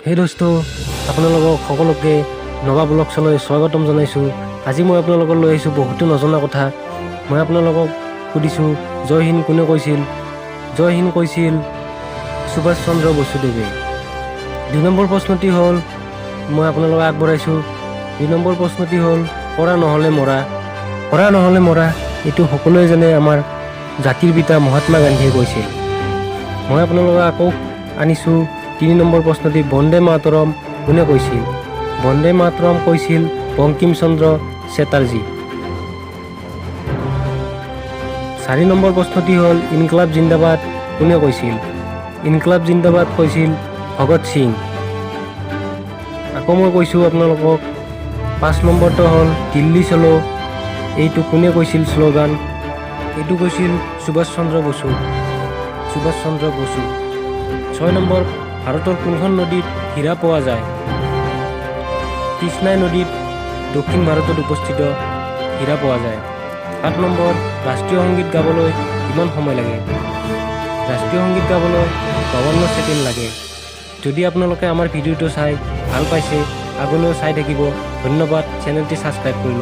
হে দোস্ত, আপোনালোকক সকলোকে নৱা ব্লগছলৈ স্বাগতম জনাইছোঁ। আজি মই আপোনালোকক লৈ আহিছোঁ বহুতো নজনা কথা। মই আপোনালোকক সুধিছোঁ, জয় হিন্দ কোনে কৈছিল? জয় হিন্দ কৈছিল সুভাষ চন্দ্ৰ বসুদেৱে। 2 নম্বৰ প্ৰশ্নটি হ'ল, মই আপোনালোকক আগবঢ়াইছোঁ, 2 নম্বৰ প্ৰশ্নটি হ'ল, কৰা নহ'লে মৰা। কৰা নহ'লে মৰা, এইটো সকলোৱে জানে, আমাৰ জাতিৰ পিতা মহাত্মা গান্ধীয়ে কৈছিল। মই আপোনালোকক আকৌ আনিছোঁ 3 নম্বৰ প্ৰশ্নটি, বন্দে মাতৰম কোনে কৈছিল? বন্দে মাতৰম কৈছিল বংকিম চন্দ্ৰ চেটাৰ্জী। 4 নম্বৰ প্ৰশ্নটি হ'ল, ইনকলাব জিন্দাবাদ কোনে কৈছিল? ইনকলাব জিন্দাবাদ কৈছিল ভগত সিং। আকৌ মই কৈছোঁ আপোনালোকক, 5 নম্বৰটো হ'ল, দিল্লী চলো, এইটো কোনে কৈছিল শ্লোগান? এইটো কৈছিল সুভাষ চন্দ্ৰ বসু, সুভাষ চন্দ্ৰ বসু। 6 নম্বৰ, ভাৰতৰ কোনখন নদীত হীৰা পোৱা যায়? কৃষ্ণাই নদীত, দক্ষিণ ভাৰতত উপস্থিত হীৰা পোৱা যায়। 7 নম্বৰ, ৰাষ্ট্ৰীয় সংগীত গাবলৈ কিমান সময় লাগে? ৰাষ্ট্ৰীয় সংগীত গাবলৈ 52 ছেকেণ্ড লাগে। যদি আপোনালোকে আমাৰ ভিডিঅ'টো চাই ভাল পাইছে, আগলৈও চাই থাকিব। ধন্যবাদ। চেনেলটি ছাবস্ক্ৰাইব কৰি ল'ব।